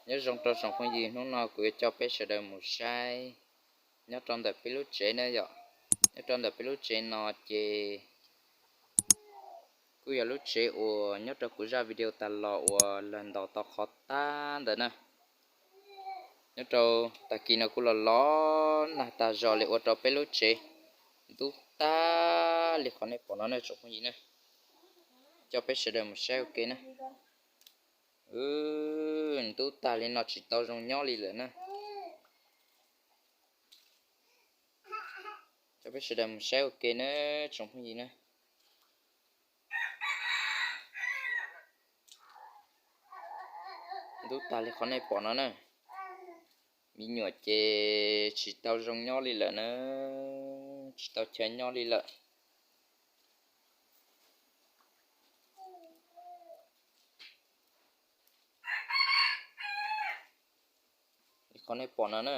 Nyob zoo rau tsoom phooj ywg, hnub no kuv yuav coj peb sawv daws mus saib nyob rau ntawm peb lub tsev na yom. Nyob rau ntawm peb lub tsev no ces kuj yog lub tsev uas nyob rau kuv zaj video tas los uas lawv ntaus tau qhov tag ntawd na. Nyob rau tag kis no kuj los los nag tag zog li ua rau peb lub tsev ntub tag li qhov nej pom no na tsoom phooj ywg na. Coj peb sawv daws mus saib ua ke na. Ntub tag li no tsis tau zoo nyob li lawm na. Coj peb sawv daws mus saib ua ke na tsoom phooj ywg na. Ntub tag li qhov nej pom no na. Me nyuam ces tsis tau zoo nyob li lawm na, tsis tau chaw nyob li lawm. Li qhov nej pom no na,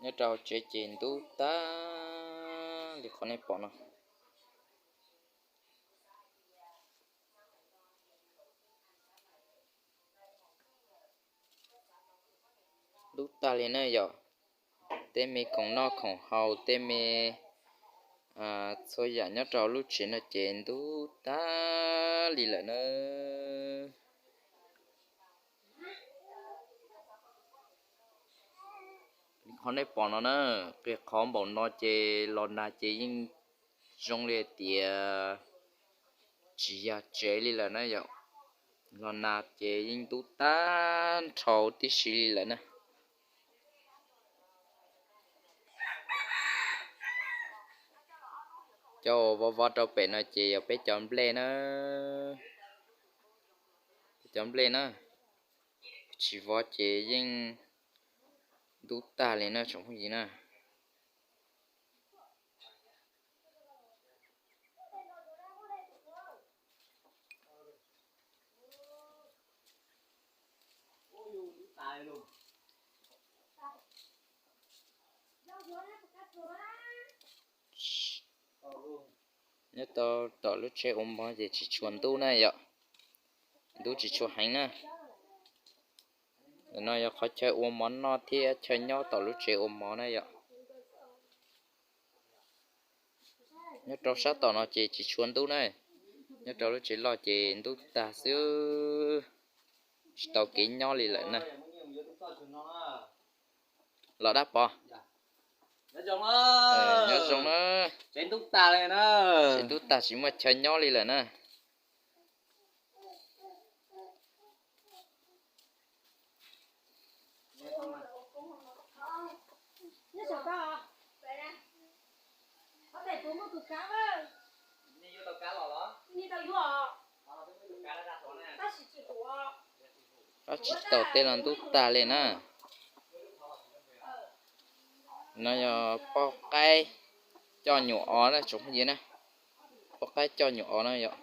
nyob rau hauv tsev ces ntub tag li qhov nej pom no. Ntub tag li na yom. Tej me khoom noj khoom haus, tej me txhua yam nyob rau lub tsev no ces ntub tag li lawm na. Li qhov nej pom no na, qhov npaum no ces los nag ces yeej zoo li tias tsis yog tsev li lawm na yom. Los nag ces yeej ntub tag nrho tib si li lawm na. Cov uas vov vov rau pem no ces yog peb cov nplej na. Peb cov nplej na, tsis vov ces yeej ntub tag li na tsoom phooj ywg na. Nyob tau tom lub tsev ua mov ces tsis tshua ntub na yom, ntub tsis tshua heev na. Ntawm no yog qhov chaw ua mov noj thiab chaw nyob tom lub tsev ua mov na yom. Nyob rau sab tom no ces tsis tshua ntub na, nyob rau lub tsev loj ces ntub tag xwb, tsis tau kev nyob li lawm na. Los dab pov, nyob zoo na. Tsev ntub tag tsis muaj chaw nyob li lawm na. Pab tsis tau tej los ntub tag li na. No yog poj qaib coj nyuam os na tsoom phooj ywg na. Poj qaib coj nyuam os na yom.